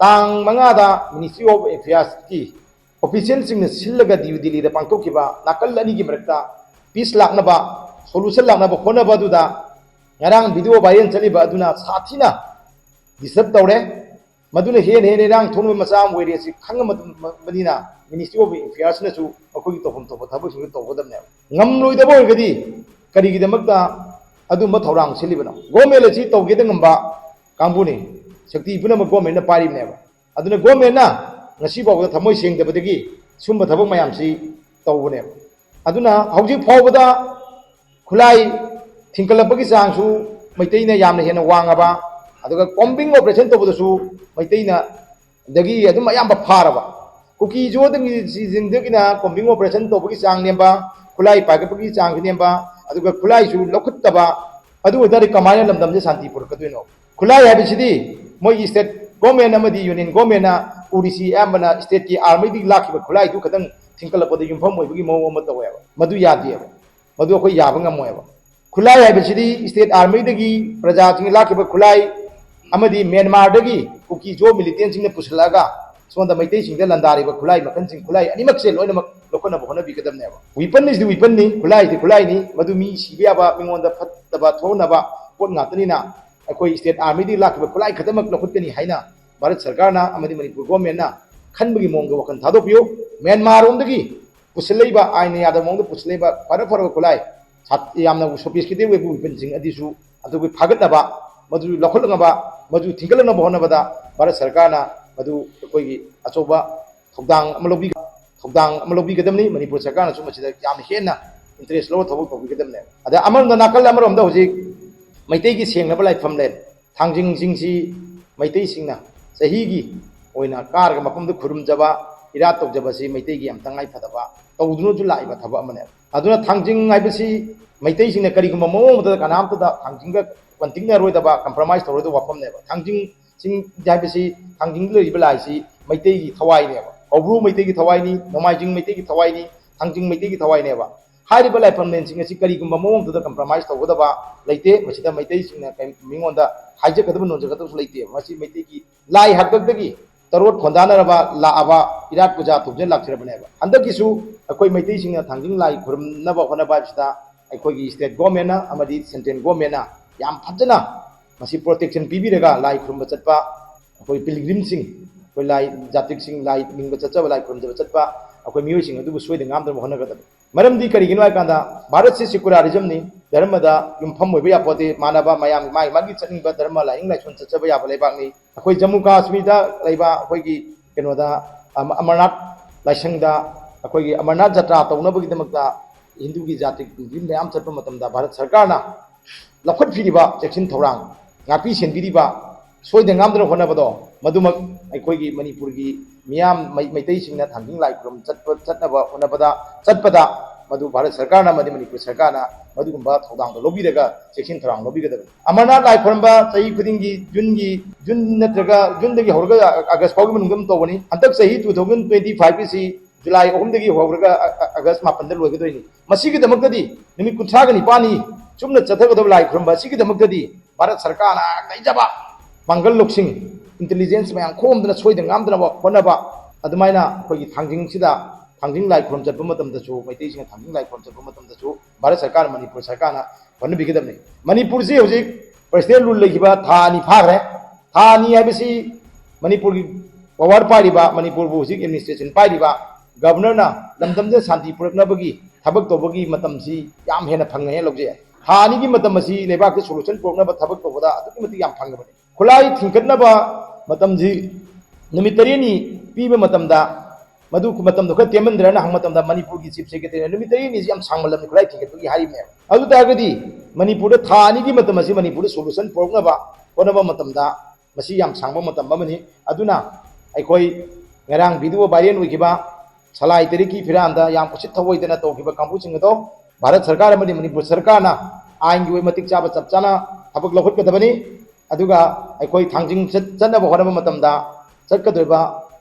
ꯇꯥꯡ ꯃꯉꯥꯗ Ministry of Affairsꯀꯤ ꯑꯣꯐꯤꯁꯤꯌꯦꯜꯁꯤꯡꯅ ꯁꯤꯜꯂꯒ ꯗꯤꯜꯂꯤꯗ ꯄꯥꯡꯊꯣꯛꯈꯤꯕ ꯅꯥꯀꯜ ꯑꯅꯤꯒꯤ ꯃꯔꯛꯇ ꯄꯤꯁ ꯂꯥꯛꯅꯕ, ꯁꯣꯂꯨꯁꯟ ꯂꯥꯛꯅꯕ ꯍꯣꯠꯅꯕ ꯑꯗꯨꯗ ꯉꯔꯥꯡ ꯚꯤꯗꯤꯑꯣ ꯚꯥꯏꯔꯦꯜ ꯆꯠꯂꯤꯕ ꯑꯗꯨꯅ ꯁꯥꯊꯤꯅ ꯗꯤꯁꯇꯔꯕ ꯇꯧꯔꯦ꯫ ꯃꯗꯨꯅ ꯍꯦꯟꯅ ꯍꯦꯟꯅ ꯏꯔꯥꯡ ꯊꯣꯛꯅꯕ ꯃꯆꯥꯛ ꯑꯃ ꯑꯣꯏꯔꯦ꯫ ꯑꯁꯤ ꯈꯪꯉꯕꯅꯤꯅ Ministry of Affairsꯅꯁꯨ ꯃꯈꯣꯏꯒꯤ ꯇꯧꯐꯝ ꯊꯣꯛꯄ ꯊꯕꯛꯁꯤꯡꯗꯨ ꯇꯧꯒꯗꯕꯅꯦꯕ꯫ ꯉꯝꯂꯣꯏꯗꯕ ꯑꯣꯏꯔꯒꯗꯤ ꯀꯔꯤꯒꯤꯗꯃꯛꯇ ꯑꯗꯨꯝꯕ ꯊꯧꯔꯥꯡ ꯁꯤꯜꯂꯤꯕꯅꯣ? ꯒꯣꯔꯃꯦꯟ ꯑꯁꯤ ꯇꯧꯒꯦꯗ ꯉꯝꯕ ꯀꯥꯡꯕꯨꯅꯤ, ꯁꯛꯇꯤ ꯄꯨꯝꯅꯃꯛ ꯒꯣꯔꯃꯦꯟꯅ ꯄꯥꯏꯔꯤꯕꯅꯦꯕ꯫ ꯑꯗꯨꯅ ꯒꯣꯔꯃꯦꯟꯅ ꯉꯁꯤ ꯐꯥꯎꯕꯗ ꯊꯃꯣꯏ ꯁꯦꯡꯗꯕꯗꯒꯤ ꯁꯨꯝꯕ ꯊꯕꯛ ꯃꯌꯥꯝꯁꯤ ꯇꯧꯕꯅꯦꯕ꯫ ꯑꯗꯨꯅ ꯍꯧꯖꯤꯛ ꯐꯥꯎꯕꯗ ꯈꯨꯠꯂꯥꯏ ꯊꯤꯡꯀꯠꯂꯛꯄꯒꯤ ꯆꯥꯡꯁꯨ ꯃꯩꯇꯩꯅ ꯌꯥꯝꯅ ꯍꯦꯟꯅ ꯋꯥꯡꯉꯕ, ꯑꯗꯨꯒ combing operation ꯇꯧꯕꯗꯁꯨ ꯃꯩꯇꯩꯅ ꯗꯒꯤ ꯑꯗꯨꯝ ꯑꯌꯥꯝꯕ ꯐꯥꯔꯕ꯫ ꯀꯨꯀꯤ ꯖꯣꯗꯒꯤ ꯁꯤꯁꯤꯡꯗꯒꯤꯅ combing operation ꯇꯧꯕꯒꯤ ꯆꯥꯡ ꯅꯦꯝꯕ, ꯈꯨꯠꯂꯥꯏ ꯄꯥꯏꯈꯠꯄꯒꯤ ꯆꯥꯡꯁꯨ ꯅꯦꯝꯕ, ꯑꯗꯨꯒ ꯈꯨꯠꯂꯥꯏꯁꯨ ꯂꯧꯈꯠꯇꯕ, ꯑꯗꯨ ꯑꯣꯏꯇꯥꯔꯗꯤ ꯀꯃꯥꯏꯅ ꯂꯝꯗꯝꯁꯦ ꯁꯥꯟꯇꯤ ꯄꯨꯔꯛꯀꯗꯣꯏꯅꯣ? ꯈꯨꯠꯂꯥꯏ ꯍꯥꯏꯕꯁꯤꯗꯤ ꯃꯣꯏꯒꯤ state government ꯑꯃꯗꯤ union governmentꯅ ꯎꯔꯤꯁꯤ ꯑꯌꯥꯝꯕꯅ stateꯀꯤ armyꯗꯒꯤ ꯂꯥꯛꯈꯤꯕ ꯈꯨꯠꯂꯥꯏꯗꯨ ꯈꯛꯇꯪ ꯊꯤꯡꯀꯠꯂꯛꯄꯗ ꯌꯨꯝꯐꯝ ꯑꯣꯏꯕꯒꯤ ꯃꯑꯣꯡ ꯑꯃ ꯇꯧꯋꯦꯕ꯫ ꯃꯗꯨ ꯌꯥꯗꯦꯕ, ꯃꯗꯨ ꯑꯩꯈꯣꯏ ꯌꯥꯕ ꯉꯝꯃꯣꯏꯕ꯫ ꯈꯨꯠꯂꯥꯏ ꯍꯥꯏꯕꯁꯤꯗꯤ state armyꯗꯒꯤ ꯄ꯭ꯔꯖꯥꯁꯤꯡꯅ ꯂꯥꯛꯈꯤꯕ ꯈꯨꯠꯂꯥꯏ ꯑꯃꯗꯤ ꯃ꯭ꯌꯥꯟꯃꯥꯔꯗꯒꯤ ꯀꯨꯀꯤ ꯖꯣ militantꯁꯤꯡꯅ ꯄꯨꯁꯤꯜꯂꯛꯑꯒ ꯁꯣꯝꯗ ꯃꯩꯇꯩꯁꯤꯡꯗ ꯂꯥꯟꯗꯥꯔꯤꯕ ꯈꯨꯠꯂꯥꯏ ꯃꯈꯜꯁꯤꯡ, ꯈꯨꯠꯂꯥꯏ ꯑꯅꯤꯃꯛꯁꯦ ꯂꯣꯏꯅꯃꯛ ꯂꯧꯈꯠꯅꯕ ꯍꯣꯠꯅꯕꯤꯒꯗꯕꯅꯦꯕ꯫ Weapon is the weaponꯅꯤ, ꯈꯨꯠꯂꯥꯏꯗꯤ ꯈꯨꯠꯂꯥꯏꯅꯤ, ꯃꯗꯨ ꯃꯤ ꯁꯤꯕ ꯌꯥꯕ, ꯃꯤꯉꯣꯟꯗ ꯐꯠꯇꯕ ꯊꯣꯛꯍꯟꯅꯕ ꯄꯣꯠ ꯉꯥꯛꯇꯅꯤꯅ, ꯑꯩꯈꯣꯏ state armyꯗꯒꯤ ꯂꯥꯛꯈꯤꯕ ꯈꯨꯠꯂꯥꯏ ꯈꯛꯇꯃꯛ ꯂꯧꯈꯠꯀꯅꯤ ꯍꯥꯏꯅ ꯚꯥꯔꯠ ꯁꯔꯀꯥꯔꯅ ꯑꯃꯗꯤ ꯃꯅꯤꯄꯨꯔ governmentꯅ ꯈꯟꯕꯒꯤ ꯃꯑꯣꯡꯗ ꯋꯥꯈꯜ ꯊꯥꯗꯣꯛꯄꯤꯌꯨ꯫ ꯃ꯭ꯌꯥꯟꯃꯥꯔꯔꯣꯝꯗꯒꯤ ꯄꯨꯁꯤꯜꯂꯛꯏꯕ, ꯑꯥꯏꯟꯅ ꯌꯥꯗꯕ ꯃꯑꯣꯡꯗ ꯄꯨꯁꯤꯜꯂꯛꯏꯕ ꯐꯔ ꯐꯔꯕ ꯈꯨꯠꯂꯥꯏ, ꯁꯥꯠ-, ꯌꯥꯝꯅ sophisticated ꯑꯣꯏꯕ weaponꯁꯤꯡ ꯑꯗꯨꯁꯨ ꯑꯗꯨꯒꯤ ꯐꯥꯒꯠꯅꯕ, ꯃꯗꯨ ꯂꯧꯈꯠꯂꯛꯅꯕ, ꯃꯗꯨ ꯊꯤꯡꯒꯠꯂꯛꯅꯕ ꯍꯣꯠꯅꯕꯗ ꯚꯥꯔꯠ ꯁꯔꯀꯥꯔꯅ ꯃꯗꯨ ꯑꯩꯈꯣꯏꯒꯤ ꯑꯆꯧꯕ ꯊꯧꯗꯥꯡ ꯑꯃ ꯂꯧꯕꯤ-, ꯊꯧꯗꯥꯡ ꯑꯃ ꯂꯧꯕꯤꯒꯗꯕꯅꯤ꯫ ꯃꯅꯤꯄꯨꯔ ꯁꯔꯀꯥꯔꯅꯁꯨ ꯃꯁꯤꯗ ꯌꯥꯝꯅ ꯍꯦꯟꯅ interest ꯂꯧꯔ ꯊꯕꯛ ꯇꯧꯕꯤꯒꯗꯕꯅꯦꯕ꯫ ꯑꯗ ꯑꯃꯔꯣꯝꯗ, ꯅꯥꯀꯜ ꯑꯃꯔꯣꯝꯗ ꯍꯧꯖꯤꯛ ꯃꯩꯇꯩꯒꯤ ꯁꯦꯡꯂꯕ ꯂꯥꯏꯐꯝꯂꯦꯟ ꯊꯥꯡꯖꯤꯡꯁꯤꯡꯁꯤ ꯃꯩꯇꯩꯁꯤꯡꯅ ꯆꯍꯤꯒꯤ ꯑꯣꯏꯅ ꯀꯥꯔꯒ ꯃꯐꯝꯗꯨ ꯈꯨꯔꯨꯝꯖꯕ, ꯏꯔꯥꯠ ꯇꯧꯖꯕꯁꯤ ꯃꯩꯇꯩꯒꯤ ꯌꯥꯝ ꯇꯉꯥꯏ ꯐꯗꯕ, ꯇꯧꯗꯨꯅꯁꯨ ꯂꯥꯛꯏꯕ ꯊꯕꯛ ꯑꯃꯅꯦꯕ꯫ ꯑꯗꯨꯅ ꯊꯥꯡꯖꯤꯡ ꯍꯥꯏꯕꯁꯤ ꯃꯩꯇꯩꯁꯤꯡꯅ ꯀꯔꯤꯒꯨꯝꯕ ꯃꯑꯣꯡ ꯑꯃꯗ ꯀꯅꯥꯝꯇꯗ ꯊꯥꯡꯖꯤꯡꯒ ꯄꯟꯇꯤꯡꯅꯔꯣꯏꯗꯕ, compromise ꯇꯧꯔꯣꯏꯗꯕ ꯋꯥꯐꯝꯅꯦꯕ꯫ ꯊꯥꯡꯖꯤꯡ ꯆꯤꯡ ꯍꯥꯏꯕꯁꯤ, ꯊꯥꯡꯖꯤꯡꯗ ꯂꯩꯔꯤꯕ ꯂꯥꯏꯁꯤ ꯃꯩꯇꯩꯒꯤ ꯊꯋꯥꯏꯅꯦꯕ, ꯀꯧꯕ꯭ꯔꯨ ꯃꯩꯇꯩꯒꯤ ꯊꯋꯥꯏꯅꯤ, ꯅꯣꯡꯃꯥꯏꯖꯤꯡ ꯃꯩꯇꯩꯒꯤ ꯊꯋꯥꯏꯅꯤ, ꯊꯥꯡꯖꯤꯡ ꯃꯩꯇꯩꯒꯤ ꯊꯋꯥꯏꯅꯦꯕ꯫ ꯍꯥꯏꯔꯤꯕ ꯂꯥꯏꯐꯝꯂꯦꯟꯁꯤꯡ ꯑꯁꯤ ꯀꯔꯤꯒꯨꯝꯕ ꯃꯑꯣꯡꯗꯨꯗ compromise ꯇꯧꯒꯗꯕ ꯂꯩꯇꯦ꯫ ꯃꯁꯤꯗ ꯃꯩꯇꯩꯁꯤꯡꯅ ꯀꯩ-, ꯃꯤꯉꯣꯟꯗ ꯍꯥꯏꯖꯒꯗꯕ ꯅꯣꯟꯖꯒꯗꯕꯁꯨ ꯂꯩꯇꯦ꯫ ꯃꯁꯤ ꯃꯩꯇꯩꯒꯤ ꯂꯥꯏ ꯍꯥꯛꯇꯛꯇꯒꯤ ꯇꯔꯣꯠ ꯈꯣꯟꯗꯥꯅꯔꯕ ꯂꯥꯛꯑꯕ ꯏꯔꯥꯠ ꯄꯨꯖꯥ ꯇꯧꯗꯨꯅ ꯂꯥꯛꯆꯔꯕꯅꯦꯕ꯫ ꯍꯟꯗꯛꯀꯤꯁꯨ ꯑꯩꯈꯣꯏ ꯃꯩꯇꯩꯁꯤꯡꯅ ꯊꯥꯡꯖꯤꯡ ꯂꯥꯏ ꯈꯨꯔꯨꯝꯅꯕ ꯍꯣꯠꯅꯕ ꯍꯥꯏꯕꯁꯤꯗ ꯑꯩꯈꯣꯏꯒꯤ state governmentꯅ ꯑꯃꯗꯤ central governmentꯅ ꯌꯥꯝ ꯐꯖꯅ ꯃꯁꯤ protection ꯄꯤꯕꯤꯔꯒ ꯂꯥꯏ ꯈꯨꯔꯨꯝꯕ ꯆꯠꯄ, ꯑꯩꯈꯣꯏ pilgrimꯁꯤꯡ, ꯑꯩꯈꯣꯏ ꯂꯥꯏ ꯖꯥꯇ꯭ꯔꯤꯛꯁꯤꯡ, ꯂꯥꯏ ꯅꯤꯡꯕ ꯆꯠꯆꯕ, ꯂꯥꯏ ꯈꯨꯔꯨꯝꯖꯕ ꯆꯠꯄ ꯑꯩꯈꯣꯏ ꯃꯤꯑꯣꯏꯁꯤꯡ ꯑꯗꯨꯕꯨ ꯁꯣꯏꯗ ꯉꯥꯝꯗꯅꯕ ꯍꯣꯠꯅꯒꯗꯕꯅꯤ꯫ ꯃꯔꯝꯗꯤ ꯀꯔꯤꯒꯤꯅꯣ ꯍꯥꯏ ꯀꯥꯟꯗ, ꯚꯥꯔꯠꯁꯤ secularismꯅꯤ, ꯙꯔꯃꯗ ꯌꯨꯝꯐꯝ ꯑꯣꯏꯕ ꯌꯥꯄꯣꯠꯇꯦ, ꯃꯥꯟꯅꯕ ꯃꯌꯥꯝ ꯃꯥꯒꯤ ꯃꯥꯒꯤ ꯆꯠꯅꯤꯡꯕ ꯙꯔꯃ ꯂꯥꯏꯅꯤꯡ ꯂꯥꯏꯁꯣꯟ ꯆꯠꯆꯕ ꯌꯥꯕ ꯂꯩꯕꯥꯛꯅꯤ꯫ ꯑꯩꯈꯣꯏ ꯖꯝꯃꯨ ꯀꯥꯁꯃꯤꯔꯗ ꯂꯩꯕ ꯑꯩꯈꯣꯏꯒꯤ ꯀꯩꯅꯣꯗ, ꯑꯃ-, ꯑꯃꯔꯅꯥꯊ ꯂꯥꯏꯁꯪꯗ ꯑꯩꯈꯣꯏꯒꯤ ꯑꯃꯔꯅꯥꯊ ꯖꯇ꯭ꯔꯥ ꯇꯧꯅꯕꯒꯤꯗꯃꯛꯇ ꯍꯤꯟꯗꯨꯒꯤ ꯖꯥꯇꯤ ꯃꯌꯥꯝ ꯆꯠꯄ ꯃꯇꯝꯗ ꯚꯥꯔꯠ ꯁꯔꯀꯥꯔꯅ ꯂꯧꯈꯠꯄꯤꯔꯤꯕ ꯆꯦꯛꯁꯤꯟ ꯊꯧꯔꯥꯡ, ꯉꯥꯛꯄꯤ ꯁꯦꯟꯕꯤꯔꯤꯕ, ꯁꯣꯏꯗ ꯉꯥꯝꯗꯅ ꯍꯣꯠꯅꯕꯗꯣ, ꯃꯗꯨꯃꯛ ꯑꯩꯈꯣꯏꯒꯤ ꯃꯅꯤꯄꯨꯔꯒꯤ ꯃꯤꯌꯥꯝ ꯃꯩ-, ꯃꯩꯇꯩꯁꯤꯡꯅ ꯊꯥꯡꯖꯤꯡ ꯂꯥꯏ ꯈꯨꯔꯨꯝ ꯆꯠꯄ, ꯆꯠꯅꯕ ꯍꯣꯠꯅꯕꯗ, ꯆꯠꯄꯗ ꯃꯗꯨ ꯚꯥꯔꯠ ꯁꯔꯀꯥꯔꯅ ꯑꯃꯗꯤ ꯃꯅꯤꯄꯨꯔ ꯁꯔꯀꯥꯔꯅ ꯃꯗꯨꯒꯨꯝꯕ ꯊꯧꯗꯥꯡꯗꯣ ꯂꯧꯕꯤꯔꯒ ꯆꯦꯛꯁꯤꯟ ꯊꯧꯔꯥꯡ ꯂꯧꯕꯤꯒꯗꯕꯅꯤ꯫ ꯑꯃꯔꯅꯥꯊ ꯂꯥꯏ ꯈꯨꯔꯨꯝꯕ ꯆꯍꯤ ꯈꯨꯗꯤꯡꯒꯤ ꯖꯨꯟꯒꯤ, ꯖꯨꯟ ꯅꯠꯇ꯭ꯔꯒ ꯖꯨꯟꯗꯒꯤ ꯍꯧꯔꯒ ꯑꯥꯒꯁ ꯐꯥꯎꯒꯤ ꯃꯅꯨꯡꯗ ꯑꯗꯨꯝ ꯇꯧꯕꯅꯤ꯫ ꯍꯟꯗꯛ ꯆꯍꯤ two thousand twenty five ꯒꯤꯁꯤ ꯖꯨꯂꯥꯏ ꯑꯍꯨꯝꯗꯒꯤ ꯍꯧꯔꯒ ꯑ-, ꯑ-, ꯑꯥꯒꯁ ꯃꯥꯄꯟꯗ ꯂꯣꯏꯒꯗꯣꯏꯅꯤ꯫ ꯃꯁꯤꯒꯤꯗꯃꯛꯇꯗꯤ ꯅꯨꯃꯤꯠ ꯀꯨꯟꯊ꯭ꯔꯥꯒ ꯅꯤꯄꯥꯜꯅꯤ ꯆꯨꯞꯅ ꯆꯠꯊꯒꯗꯕ ꯂꯥꯏ ꯈꯨꯔꯨꯝꯕ ꯑꯁꯤꯒꯤꯗꯃꯛꯇꯗꯤ ꯚꯥꯔꯠ ꯁꯔꯀꯥꯔꯅ ꯂꯩꯖꯕ ꯄꯥꯡꯒꯜ ꯂꯧꯁꯤꯡ, intelligence ꯃꯌꯥꯝ ꯈꯣꯝꯗꯅ ꯁꯣꯏꯗ ꯉꯥꯝꯗꯅꯕ ꯍꯣꯠꯅꯕ, ꯑꯗꯨꯃꯥꯏꯅ ꯑꯩꯈꯣꯏꯒꯤ ꯊꯥꯡꯖꯤꯡꯁꯤꯗ, ꯊꯥꯡꯖꯤꯡ ꯂꯥꯏ ꯈꯨꯔꯨꯝ ꯆꯠꯄ ꯃꯇꯝꯗꯁꯨ, ꯃꯩꯇꯩꯁꯤꯡꯅ ꯊꯥꯡꯖꯤꯡ ꯂꯥꯏ ꯈꯨꯔꯨꯝ ꯆꯠꯄ ꯃꯇꯝꯗꯁꯨ ꯚꯥꯔꯠ ꯁꯔꯀꯥꯔ, ꯃꯅꯤꯄꯨꯔ ꯁꯔꯀꯥꯔꯅ ꯍꯣꯠꯅꯕꯤꯒꯗꯕꯅꯤ꯫ ꯃꯅꯤꯄꯨꯔꯁꯤ ꯍꯧꯖꯤꯛ presidential rule ꯂꯩꯈꯤꯕ ꯊꯥ ꯑꯅꯤ ꯐꯥꯈ꯭ꯔꯦ꯫ ꯊꯥ ꯑꯅꯤ ꯍꯥꯏꯕꯁꯤ ꯃꯅꯤꯄꯨꯔꯒꯤ power ꯄꯥꯏꯔꯤꯕ, ꯃꯅꯤꯄꯨꯔꯕꯨ ꯍꯧꯖꯤꯛ administration ꯄꯥꯏꯔꯤꯕ governorꯅ ꯂꯝꯗꯝꯗ ꯁꯥꯟꯇꯤ ꯄꯨꯔꯛꯅꯕꯒꯤ ꯊꯕꯛ ꯇꯧꯕꯒꯤ ꯃꯇꯝꯁꯤ ꯌꯥꯝ ꯍꯦꯟꯅ ꯐꯪꯉꯦ ꯍꯥꯏꯅ ꯂꯧꯖꯩ꯫ ꯊꯥ ꯑꯅꯤꯒꯤ ꯃꯇꯝ ꯑꯁꯤ ꯂꯩꯕꯥꯛꯇ solution ꯄꯨꯔꯛꯅꯕ ꯊꯕꯛ ꯇꯧꯕꯗ ꯑꯗꯨꯛꯀꯤ ꯃꯇꯤꯛ ꯌꯥꯝ ꯐꯪꯉꯕꯅꯤ꯫ ꯈꯨꯠꯂꯥꯏ ꯊꯤꯡꯀꯠꯅꯕ ꯃꯇꯝꯁꯤ ꯅꯨꯃꯤꯠ ꯇꯔꯦꯠꯅꯤ ꯄꯤꯕ ꯃꯇꯝꯗ, ꯃꯗꯨ ꯃꯇꯝꯗꯣ ꯈꯔ ꯇꯦꯟꯃꯟꯗ꯭ꯔꯅ ꯍꯪꯕ ꯃꯇꯝꯗ ꯃꯅꯤꯄꯨꯔꯒꯤ chief secretaryꯅ ꯅꯨꯃꯤꯠ ꯇꯔꯦꯠꯅꯤꯁꯤ ꯌꯥꯝ ꯁꯥꯡꯃꯜꯂꯝꯃꯤ ꯈꯨꯠꯂꯥꯏ ꯊꯤꯡꯀꯠꯄꯒꯤ ꯍꯥꯏꯔꯤꯕꯅꯦꯕ꯫ ꯑꯗꯨ ꯇꯥꯔꯒꯗꯤ ꯃꯅꯤꯄꯨꯔꯗ ꯊꯥ ꯑꯅꯤꯒꯤ ꯃꯇꯝ ꯑꯁꯤ ꯃꯅꯤꯄꯨꯔꯗ solution ꯄꯨꯔꯛꯅꯕ ꯍꯣꯠꯅꯕ ꯃꯇꯝꯗ ꯃꯁꯤ ꯌꯥꯝ ꯁꯥꯡꯕ ꯃꯇꯝ ꯑꯃꯅꯤ꯫ ꯑꯗꯨꯅ ꯑꯩꯈꯣꯏ ꯉꯔꯥꯡ video viral ꯑꯣꯏꯈꯤꯕ ꯁꯂꯥꯏ ꯇꯔꯤꯛꯀꯤ ꯐꯤꯔꯥꯟꯗ ꯌꯥꯝ ꯎꯁꯤꯠ ꯊꯑꯣꯏꯗꯅ ꯇꯧꯈꯤꯕ ꯀꯥꯡꯕꯨꯁꯤꯡ ꯑꯗꯣ ꯚꯥꯔꯠ ꯁꯔꯀꯥꯔ ꯑꯃꯗꯤ ꯃꯅꯤꯄꯨꯔ ꯁꯔꯀꯥꯔꯅ ꯑꯥꯏꯟꯒꯤ ꯑꯣꯏꯕ ꯃꯇꯤꯛ ꯆꯥꯕ ꯆꯞ ꯆꯥꯅ ꯊꯕꯛ ꯂꯧꯈꯠꯀꯗꯕꯅꯤ꯫ ꯑꯗꯨꯒ ꯑꯩꯈꯣꯏ ꯊꯥꯡꯖꯤꯡ ꯆꯠ-, ꯆꯠꯅꯕ ꯍꯣꯠꯅꯕ ꯃꯇꯝꯗ ꯆꯠꯀꯗꯧꯔꯤꯕ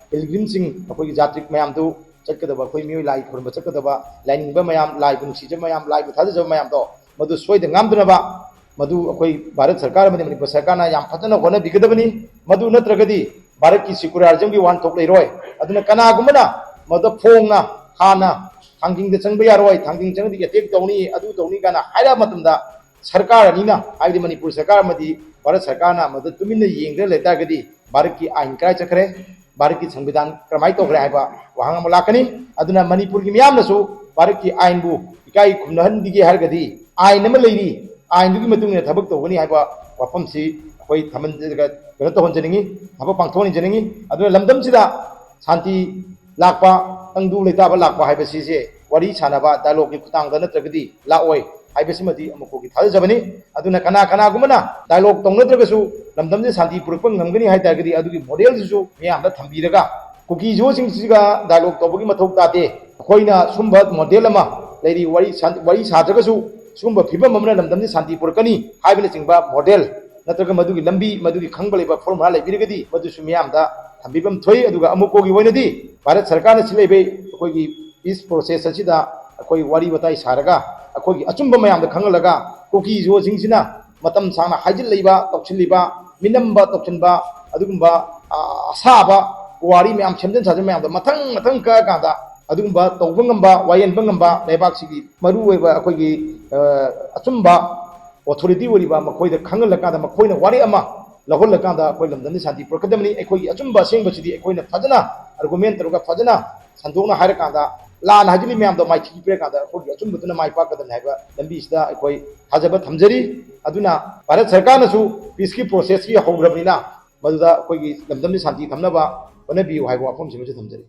pilgrimꯁꯤꯡ, ꯑꯩꯈꯣꯏꯒꯤ ꯖꯥꯇ꯭ꯔꯤꯛ ꯃꯌꯥꯝꯗꯨ, ꯆꯠꯀꯗꯕ ꯑꯩꯈꯣꯏ ꯃꯤꯑꯣꯏ ꯂꯥꯏ ꯈꯨꯔꯨꯝꯕ ꯆꯠꯀꯗꯕ ꯂꯥꯏꯅꯤꯡꯕ ꯃꯌꯥꯝ, ꯂꯥꯏꯕꯨ ꯅꯨꯡꯁꯤꯖꯕ ꯃꯌꯥꯝ, ꯂꯥꯏꯕꯨ ꯊꯥꯖꯖꯕ ꯃꯌꯥꯝꯗꯣ, ꯃꯗꯨ ꯁꯣꯏꯗ ꯉꯥꯝꯗꯅꯕ ꯃꯗꯨ ꯑꯩꯈꯣꯏ ꯚꯥꯔꯠ ꯁꯔꯀꯥꯔ ꯑꯃꯗꯤ ꯃꯅꯤꯄꯨꯔ ꯁꯔꯀꯥꯔꯅ ꯌꯥꯝ ꯐꯖꯅ ꯍꯣꯠꯅꯕꯤꯒꯗꯕꯅꯤ꯫ ꯃꯗꯨ ꯅꯠꯇ꯭ꯔꯒꯗꯤ ꯚꯥꯔꯠꯀꯤ secularismꯒꯤ ꯋꯥꯍꯟꯊꯣꯛ ꯂꯩꯔꯣꯏ꯫ ꯑꯗꯨꯅ ꯀꯅꯥꯒꯨꯝꯕꯅ ꯃꯗꯨ ꯐꯣꯡꯅ ꯍꯥꯟꯅ ꯊꯥꯡꯖꯤꯡꯗ ꯆꯪꯕ ꯌꯥꯔꯣꯏ, ꯊꯥꯡꯖꯤꯡ ꯆꯪꯉꯗꯤ attack ꯇꯧꯅꯤ, ꯑꯗꯨ ꯇꯧꯅꯤ ꯀꯥꯏꯅ ꯍꯥꯏꯔꯛꯑ ꯃꯇꯝꯗ ꯁꯔꯀꯥꯔ ꯑꯅꯤꯅ, ꯍꯥꯏꯕꯗꯤ ꯃꯅꯤꯄꯨꯔ ꯁꯔꯀꯥꯔ ꯑꯃꯗꯤ ꯚꯥꯔꯠ ꯁꯔꯀꯥꯔꯅ ꯃꯗꯨ ꯇꯨꯃꯤꯟꯅ ꯌꯦꯡꯗꯨꯅ ꯂꯩ ꯇꯥꯔꯒꯗꯤ ꯚꯥꯔꯠꯀꯤ ꯑꯥꯏꯟ ꯀꯗꯥꯏ ꯆꯠꯈ꯭ꯔꯦ? ꯚꯥꯔꯠꯀꯤ ꯁꯪꯕꯤꯙꯥꯟ ꯀꯔꯝꯍꯥꯏꯅ ꯇꯧꯈ꯭ꯔꯦ ꯍꯥꯏꯕ ꯋꯥꯍꯪ ꯑꯃ ꯂꯥꯛꯀꯅꯤ꯫ ꯑꯗꯨꯅ ꯃꯅꯤꯄꯨꯔꯒꯤ ꯃꯤꯌꯥꯝꯅꯁꯨ ꯚꯥꯔꯠꯀꯤ ꯑꯥꯏꯟꯕꯨ ꯏꯀꯥꯏ ꯈꯨꯝꯅꯍꯟꯕꯤꯒꯦ ꯍꯥꯏꯔꯒꯗꯤ ꯑꯥꯏꯟ ꯑꯃ ꯂꯩꯔꯤ, ꯑꯥꯏꯟꯗꯨꯒꯤ ꯃꯇꯨꯡ ꯏꯟꯅ ꯊꯕꯛ ꯇꯧꯒꯅꯤ ꯍꯥꯏꯕ ꯋꯥꯐꯝꯁꯤ ꯑꯩꯈꯣꯏ ꯊꯝꯍꯟꯖꯔꯒ ꯀꯩꯅꯣ ꯇꯧꯍꯟꯖꯅꯤꯡꯉꯤ, ꯊꯕꯛ ꯄꯥꯡꯊꯣꯛꯍꯟꯖꯅꯤꯡꯉꯤ꯫ ꯑꯗꯨꯅ ꯂꯝꯗꯝꯁꯤꯗ ꯁꯥꯟꯇꯤ ꯂꯥꯛꯄ, ꯇꯪꯗꯨ ꯂꯩꯇꯥꯕ ꯂꯥꯛꯄ ꯍꯥꯏꯕꯁꯤꯁꯦ ꯋꯥꯔꯤ ꯁꯥꯟꯅꯕ ꯗꯥꯏꯂꯣꯒꯀꯤ ꯈꯨꯠꯊꯥꯡꯗ ꯅꯠꯇ꯭ꯔꯒꯗꯤ ꯂꯥꯛꯑꯣꯏ ꯍꯥꯏꯕꯁꯤꯃꯗꯤ ꯑꯃꯨꯛ ꯀꯣꯛꯀꯤ ꯊꯥꯖꯖꯕꯅꯤ꯫ ꯑꯗꯨꯅ ꯀꯅꯥ ꯀꯅꯥꯒꯨꯝꯕꯅ ꯗꯥꯏꯂꯣꯒ ꯇꯧꯅꯗ꯭ꯔꯒꯁꯨ ꯂꯝꯗꯝꯁꯤꯗ ꯁꯥꯟꯇꯤ ꯄꯨꯔꯛꯄ ꯉꯝꯒꯅꯤ ꯍꯥꯏ ꯇꯥꯔꯒꯗꯤ ꯑꯗꯨꯒꯤ ꯃꯣꯗꯦꯜꯗꯨꯁꯨ ꯃꯤꯌꯥꯝꯗ ꯊꯝꯕꯤꯔꯒ ꯀꯨꯀꯤ ꯖꯣꯁꯤꯡꯁꯤꯒ ꯗꯥꯏꯂꯣꯒ ꯇꯧꯕꯒꯤ ꯃꯊꯧ ꯇꯥꯗꯦ꯫ ꯑꯩꯈꯣꯏꯅ ꯁꯨꯝꯕ ꯃꯣꯗꯦꯜ ꯑꯃ ꯂꯩꯔꯤ, ꯋꯥꯔꯤ ꯁꯥꯟ-, ꯋꯥꯔꯤ ꯁꯥꯗ꯭ꯔꯒꯁꯨ ꯁꯤꯒꯨꯝꯕ ꯐꯤꯕꯝ ꯑꯃꯅ ꯂꯝꯗꯝꯁꯤ ꯁꯥꯟꯇꯤ ꯄꯨꯔꯛꯀꯅꯤ ꯍꯥꯏꯕꯅꯆꯤꯡꯕ ꯃꯣꯗꯦꯜ ꯅꯠꯇ꯭ꯔꯒ ꯃꯗꯨꯒꯤ ꯂꯝꯕꯤ, ꯃꯗꯨꯒꯤ ꯈꯪꯕ ꯂꯩꯕ ꯐꯣꯔꯃꯨꯂꯥ ꯂꯩꯕꯤꯔꯒꯗꯤ ꯃꯗꯨꯁꯨ ꯃꯤꯌꯥꯝꯗ ꯊꯝꯕꯤꯐꯝ ꯊꯣꯛꯏ꯫ ꯑꯗꯨꯒ ꯑꯃꯨꯛꯀꯣꯒꯤ ꯑꯣꯏꯅꯗꯤ ꯚꯥꯔꯠ ꯁꯔꯀꯥꯔꯅ ꯁꯤꯜꯂꯛꯏꯕ ꯑꯩꯈꯣꯏꯒꯤ ꯄꯤꯁ ꯄ꯭ꯔꯣꯁꯦꯁ ꯑꯁꯤꯗ ꯑꯩꯈꯣꯏ ꯋꯥꯔꯤ ꯋꯥꯇꯥꯏ ꯁꯥꯔꯒ ꯑꯩꯈꯣꯏꯒꯤ ꯑꯆꯨꯝꯕ ꯃꯌꯥꯝꯗ ꯈꯪꯍꯜꯂꯒ ꯀꯨꯀꯤ ꯖꯣꯁꯤꯡꯁꯤꯅ ꯃꯇꯝ ꯁꯥꯡꯅ ꯍꯥꯏꯖꯤꯜꯂꯛꯏꯕ, ꯇꯧꯁꯤꯜꯂꯤꯕ, ꯃꯤꯅꯝꯕ ꯇꯧꯁꯤꯟꯕ, ꯑꯗꯨꯒꯨꯝꯕ, ꯑ, ꯑꯁꯥꯕ ꯋꯥꯔꯤ ꯃꯌꯥꯝ ꯁꯦꯝꯖꯤꯟ ꯁꯥꯖꯤꯟ ꯃꯌꯥꯝꯗꯣ ꯃꯊꯪ ꯃꯊꯪ ꯀꯛꯑꯀꯥꯟꯗ ꯑꯗꯨꯒꯨꯝꯕ ꯇꯧꯕ ꯉꯝꯕ, ꯋꯥꯌꯦꯟꯕ ꯉꯝꯕ ꯂꯩꯕꯥꯛꯁꯤꯒꯤ ꯃꯔꯨꯑꯣꯏꯕ ꯑꯩꯈꯣꯏꯒꯤ, ꯑ, ꯑꯆꯨꯝꯕ ꯑꯣꯊꯣꯔꯤꯇꯤ ꯑꯣꯏꯔꯤꯕ ꯃꯈꯣꯏꯗ ꯈꯪꯍꯜꯂꯀꯥꯟꯗ ꯃꯈꯣꯏꯅ ꯋꯥꯔꯦꯞ ꯑꯃ ꯂꯧꯍꯜꯂꯀꯥꯟꯗ ꯑꯩꯈꯣꯏ ꯂꯝꯗꯝꯗ ꯁꯥꯟꯇꯤ ꯄꯨꯔꯛꯀꯗꯕꯅꯤ꯫ ꯑꯩꯈꯣꯏꯒꯤ ꯑꯆꯨꯝꯕ ꯑꯁꯦꯡꯕꯁꯤꯗꯤ ꯑꯩꯈꯣꯏꯅ ꯐꯖꯅ ꯑꯥꯔꯒꯨꯃꯦꯟ ꯇꯧꯔꯒ ꯐꯖꯅ ꯁꯟꯗꯣꯛꯅ ꯍꯥꯏꯔꯀꯥꯟꯗ ꯂꯥꯟꯅ ꯍꯥꯏꯖꯤꯜꯂꯤ ꯃꯌꯥꯝꯗꯣ ꯃꯥꯏꯊꯤ ꯄꯤꯔꯀꯥꯟꯗ ꯑꯩꯈꯣꯏꯒꯤ ꯑꯆꯨꯝꯕꯗꯨꯅ ꯃꯥꯏ ꯄꯥꯛꯀꯗꯕꯅꯤ ꯍꯥꯏꯕ ꯂꯝꯕꯤꯁꯤꯗ ꯑꯩꯈꯣꯏ ꯊꯥꯖꯕ ꯊꯝꯖꯔꯤ꯫ ꯑꯗꯨꯅ ꯚꯥꯔꯠ ꯁꯔꯀꯥꯔꯅꯁꯨ ꯄꯤꯁꯀꯤ ꯄ꯭ꯔꯣꯁꯦꯁꯀꯤ ꯍꯧꯈ꯭ꯔꯕꯅꯤꯅ ꯃꯗꯨꯗ ꯑꯩꯈꯣꯏꯒꯤ ꯂꯝꯗꯝꯁꯤ ꯁꯥꯟꯇꯤ ꯊꯝꯅꯕ ꯍꯣꯠꯅꯕꯤꯌꯨ ꯍꯥꯏꯕ ꯋꯥꯐꯝꯁꯤꯃꯁꯨ ꯊꯝꯖꯔꯤ꯫